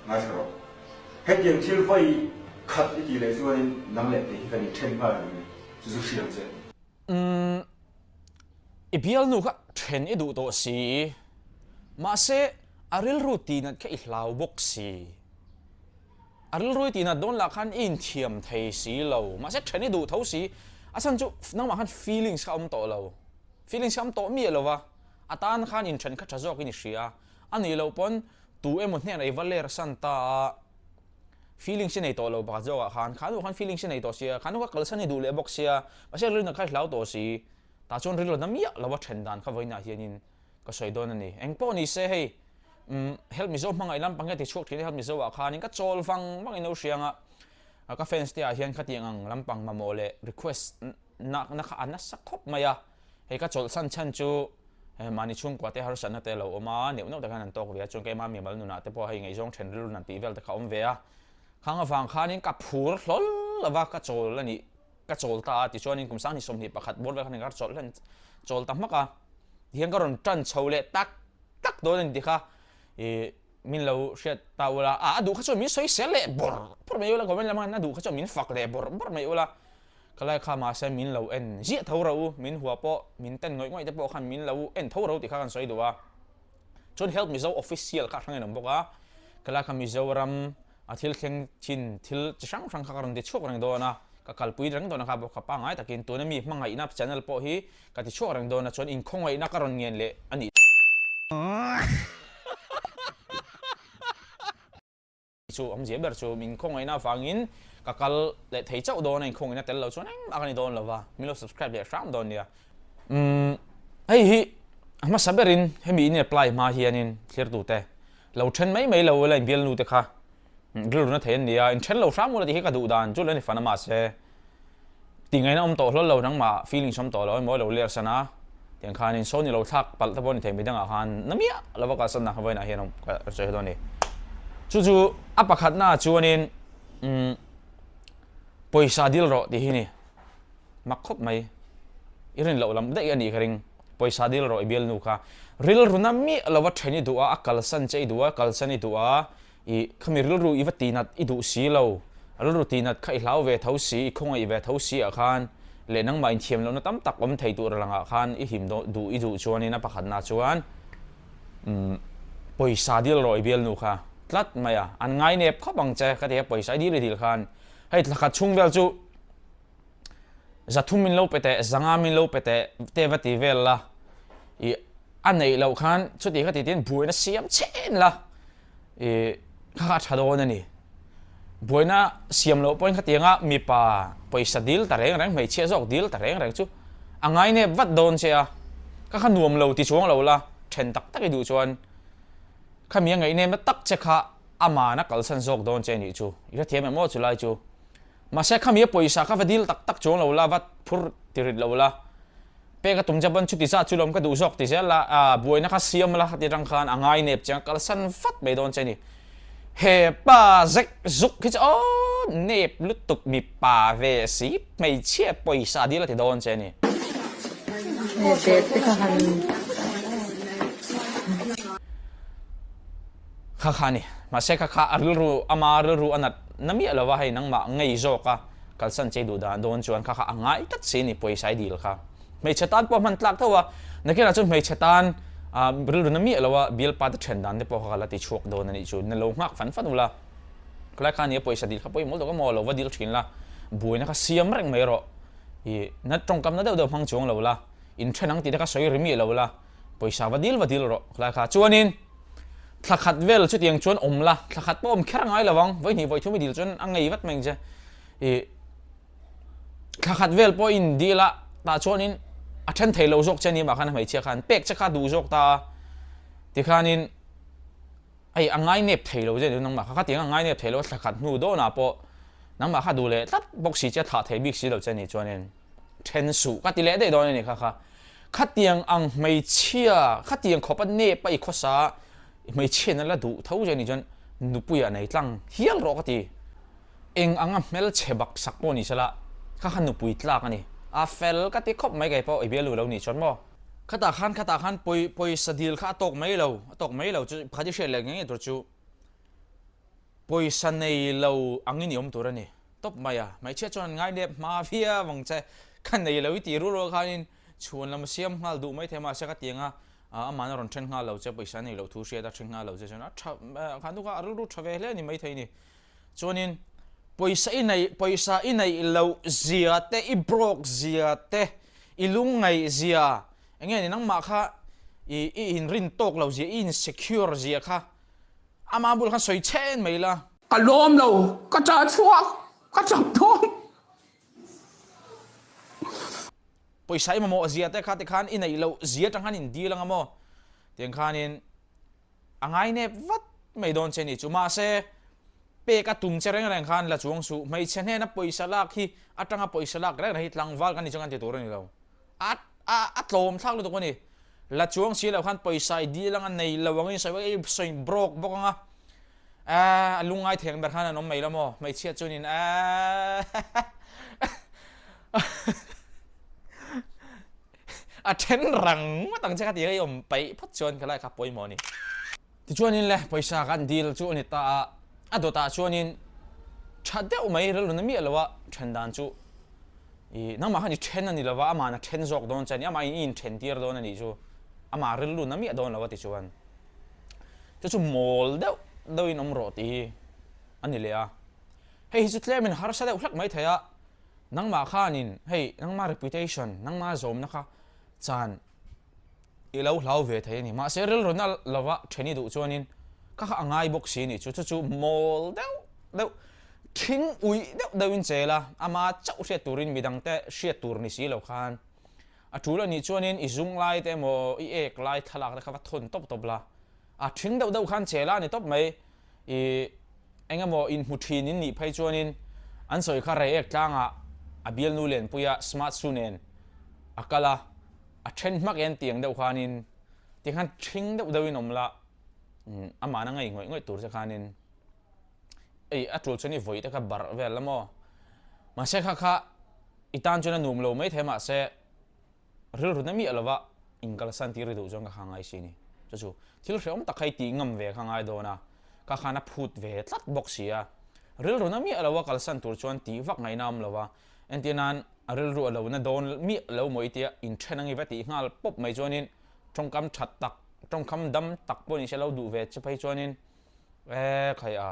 Ngaithla rawh. Hetiang thil vawi khat i tih leh chuanin nang leh kei hi kan inthen nghal reng ni. Chu chu hriang che. Umm, i bialnu kha then i duh tawh si. Mahse, a rilru tihnat kha i hlau bawk si. A rilru i tihnat dawn lah khan i inthiam thei si lo. Mahse, then i duh tho si. A chhan chu nangmah khan feelings kha a awm tawh lo. Feelings kha a awm tawh miah lo va. A tan khan inthen kha tha zawkin i hria. A nih loh pawn tu emaw hnenah i va ler san ta a, feelings i nei tawh lo pakhat zawkah khan, kha nu khan feelings i nei tawh sia, kha nu kha kalsan i duh leh bawk sia, mahse rilru kha i hlau tawh si, tah chuan rilru na miah lo a then dan kha vawiinah hianin ka sawi dawn a ni. Eng pawh ni se hei, umm Help Mizo hmangaih lampang hi a ti chhuak thin a, Help Mizo ah khanin ka chawl vang vangin lo hria ang a, ka fans te ah hian khatiang ang lampang mamawh leh request na na kha a nasa khawp mai a, hei ka chawlhsan chhan chu Hei mahni chhungkua te harsatna te a lo awm a, neuh neuh tak hian an tawk ve a, chuan keimah mimal nunah te pawh hei ngaihzawng then rilru nan tih vel te kha a awm ve a, khang avang khanin ka phur hlawl lo va, ka chawl a nih, ka chawl ta a tichuanin kum sanghnih 21 bawr vel khan ka chawlh hlen chawl ta hmak a, tihian ka rawn tan chho leh tak tak dawn a ni tih kha ih min lo hriat ta ula, a a duh kha chuan min sawisel leh bawrh bawrh mai ula, comment lamah khan a duh kha chuan min fak leh bawrh bawrh mai ula. Ka lai kha mahse min lo en ziah tho ro u, min hua pawh, min ten ngawih ngawih te pawh khan min lo en tho ro tih kha kan sawi duh a. Chuan Help Mizo Official kha a hrang in awm bawk a, ka lai kha Mizoram a thil thleng thin thil chi hrang hrang kha ka rawn ti chhuak reng dawn a, ka kalpui reng dawn a kha bawk kha pangngai takin tuna mi hmangaihna channel pawh hi ka ti chhuak reng dawn a, chuan inkhawngaihna ka rawn ngen leh a nih Chu awmzia ber chu min khawngaihna avangin ka kal leh thei chauh dawn a, inkhawngaihna tel lo chuan engmah ka ni dawn lo va, min lo subscribe leh hram dawn nia. Umm hei hi a hmasa berin hemi in apply hma hianin thlirtute lo then mai mai lo ila inbialnu te kha rilru na thei an nia, inthen lo hram ula tih hi ka duh dan chu lo ni fan a mahse Tih ngaihna awm tawh hlawl lo, nangmah feelings awm tawh lo emaw lo ler san a, tiang khanin sawn i lo thlak palh te pawh ni thei midangah khan na miah lova kalsan na kha vawiinah hian awm ka sawi dawn a ni. Chu chu a pakhatnaah chuanin umm pawisa dil rawh tih hi ni mak khawp mai, i rin loh lam daih a nih ka ring, pawisa dil rawh i bialnu kha rilru na miah lova then i duh a, a kalsan che i duh a, kalsan i duh a, I khami rilru i va tihnat i duh si lo, a rilru tihnat kha i hlau ve tho si, i khawngaih ve tho si ah khan leh nangmah inthiam lohna tam tak awm thei tur langah khan i him duh i duh chuanin a pakhatna chuan umm pawisa dil rawh i bialnu kha tlat mai a, an ngai nep khawp ang che ka ti a, pawisa i dil i dil khan hei thla khat chhung vel chu 300 min lo pe teh, 500 min lo pe teh te va ti vel la, i a neih loh khan chuti kha ti tiin buaina siam chhen la. I kha kha a tha dawn a ni. Buaina siam loh pawhin khatianga mipa pawisa dil ta reng reng, hmeichhia zawk dil ta reng reng chu a ngainep vat dawn che a. Kha kha nuam lo ti chuang lo la, then tak tak i duh chuan khami a ngaihnepna tak che kha aman a kalsan zawk dawn che nih chu. I hrethiam em aw chulai chu. Mahse khami a pawisa kha va dil tak tak chuang lo la, va phur ti rit lo la. Pek a tum che pawn chuti zat chu lawm ka duh zawk ti zel la, a buaina kha siam la khati atang khan a ngai nep che a kalsan vat mai dawn che a ni. He pa zek zuk hi chu aw nep lutuk mipa ve si hmeichhia pawisa dil a ti dawn che a ni. He bag te kha han. Kha kha a ni. Mahse kha kha a rilru ama rilru a nat na miah lo va hei nangmah ngei zawk a kalsan chei duh dan dawn chuan kha kha a ngai tlat si a ni pawisa i dil kha. Hmeichhe tan pawh hman tlak tho a, nakinah chuan hmeichhe tan rilru na miah lo a bialpa te then dan te pawh kha ka la ti chhuak dawn a nih chu na lo nghak fan fan ula. Khawlai kha nia pawisa dil kha pawimawh deuh emaw lo va dil thin la, buaina kha siam reng mai rawh. I na tawngkam na deuh deuh hmang chuang lo la, inthen ang tih te kha sawi ri miah lo la, pawisa va dil va dil rawh khawlai kha. Chuanin thla khat vel chutiang chuan awm la, thla khat pawh awm kher ngai lo ang, vawihnih vawithum i dil chuan a ngei vat mai ang che. I thla khat vel pawh in dil a, tah chuanin a then thei lo zawk che ni mah khan a hmeichhia khan pek che kha duh zawk ta a, tikhanin hei a ngai nep thei lo che ni nangmah kha, khatiang a ngai nep thei lo a thla khat hnu dawnah pawh nangmah kha duh leh tlat bawk si che a thah thei bik si lo che ni chuanin then suh ka ti leh daih dawn a ni kha kha. Khatiang ang hmeichhia, khatiang khawpa nep a i khawsa hmeichhia na la duh tho che ni chuan nupuia nei tlang hial rawh ka ti. Eng anga hmelchhe bak sak pawh ni sela kha kha nupui tlak a ni. A fel ka ti khawp mai kei pawh i bialu lo nih chuan maw. Khatah khan khatah khan pawi pawisa dil kha a tawk mai lo, a tawk mai lo chu pakhat i hriat leh ngei ngei tur chu. Pawisa nei lo angin i awm tur a ni. Tawp mai a, hmeichhia chuan an ngai nep hma viau ang che. Ka nei lo i tih rual rual khanin chhuan lam a siam nghal duh mai thei mahse ka ti ang a, amahna rawn then nghal lo che, pawisa nei loh thu hriat a then nghal lo che chuan a tha khan duka a rilru tha ve hle a ni maithei ni. Chuanin pawisa i neih pawisa i neih loh zia te, i broke zia te, i lungngaih zia eng nge ni nangmah kha i i inrin tawk lo zia, i insecure zia kha Ama bul khan sawi chhen mai la. Ka lawm lo, ka ṭah chhuak, ka chak dawn. Pawisa i mamawh zia te kha tikhan i neih loh zia atang khan in dil anga maw? Tiang khanin a ngai nep vat mai dawn che ni chu. Mahse, pek a tum che reng reng khan la chuang suh. Hmeichhe hnena pawisa lak hi atanga pawisa lak reng reng hi tlangval kan ni chuan kan ti tur a ni lo. A a a tlawm thlak lutuk a ni. La chuang si lo khan pawisa i dil anga nei lo angin sawi i sawi broke bawk anga eh a lungngai theng ber khan an awm mai lo maw hmeichhia chuanin eh a then rang ngawt ang che kha ti kha i awm paih phawt chuan khalai kha pawimawh a ni. Tichuanin le pawisa kan dil chu a ni ta a, a dawtah chuanin tha deuh mai rilru na miah loa then dan chu i nangmah khan i then a ni lova, amahn a then zawk dawn che a ni, amah in i inthen tir dawn a nih chu, amah rilru na miah dawn lo a tichuan chu chu mawl deuh deuhin awm rawh tih hi a ni leh a. Hei hi chu tlemin harsa deuh hlek mai thei a, nangmah khanin hei nangmah reputation, nangmah zawmna kha chan I lo hlau ve thei a ni. Mahse rilru na lova then i duh chuanin ka kha a ngai bawk si nih chu. Chu chu mawl deuh deuh, thing uih deuh deuhin chel a, ama chauh hriat turin midangte hriat tur ni si lo khan a tul a nih chuanin i zung lai te emaw i ek lai thlalak te kha va thawn tawp tawp la. A thing deuh deuh khan chel a ni tawp mai. I eng emaw inhmu thin in nih phei chuanin an sawi kha rei ek tlangah a bialnu lenpuia smart shoe nen a kal a. A then hmak en tiang deuh khanin tikhan thing deuh deuhin awm la, amahna ngei ngawih ngawih tur che khanin ei a tul chuan i vawi te kha barh vel la maw. Mahse kha kha i tan chuan a nuam lo maithei mahse rilru na miah lova inkalsan tir i duh chuan ka kha ngai si ni. Chu chu thil hrehawm tak kha i tih ngam ve kha ngai dawn a, ka khan a phut ve tlat bawk si a. Rilru na miah lova kalsan tur chuan tih vak ngaihna awm lo va, Entir nan a rilru a lo na dawn miah lo maw i tia inthen angi va tih nghal pawp mai chuanin tawngkam that tak, tawngkam dam tak pawh ni se lo duh ve che phei chuanin e khai a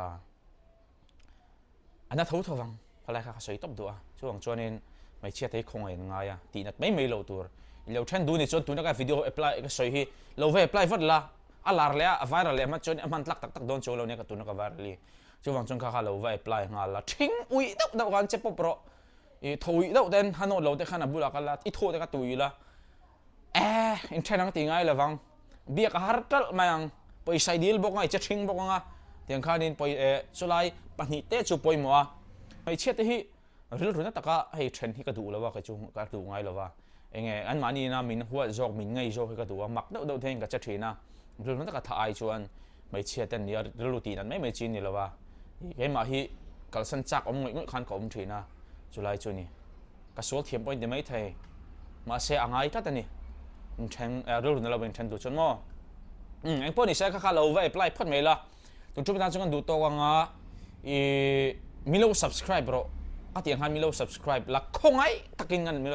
a na tho tho vang khalai kha ka sawi tawp duh a, chuvang chuanin hmeichhia te hi khawngaih an ngai a, tih nat mai mai lo tur. I lo then duh ni chuan tuna ka video apply ka sawi hi lo va apply vat la, a lar leh a, a viral leh hma chuan a hman tlak tak tak dawn chuang lo nia ka tuna ka viral hi. Chuvang chuan kha kha lo va apply nghal la, thing uih deuh deuh khan che pawp rawh, i tho uih deuh ten ha nawt lo te khan a bulah kal la, i thaw te kha tui la, eh inthen ang ti ngai lovang, biak a har talh mai ang, pawisa i dil bawk ang, i che thing bawk ang a, tiang khanin pawi eh chulai pahnihte chu pawimawh a, hmeichhia te hi Rilru na taka hei then hi ka duh lo a, kei chu ka duh ngai lo va. Enge anmahni ina min huat zawk, min ngei zawk hi ka duh a, mak deuh deuh theiin ka che thin a. Rilru na taka tha ai chuan hmeichhia te an nia, rilru tih nat mai mai chi a ni lo va. Keimah hi kalsan chak awm ngawih ngawih khan ka awm thin a, chulai chu a ni. Ka sual thiam pawh a inti maithei, mahse a ngai tlat a ni. Inthen, rilru na lo inthen duh chuan maw? Umm, engpawh ni se kha kha lo va apply phawt mai la. Tun ṭum tan chuan kan duh tawk anga i milo subscribe rawh a tih ang khan milo subscribe la khawngaih takin kan milo.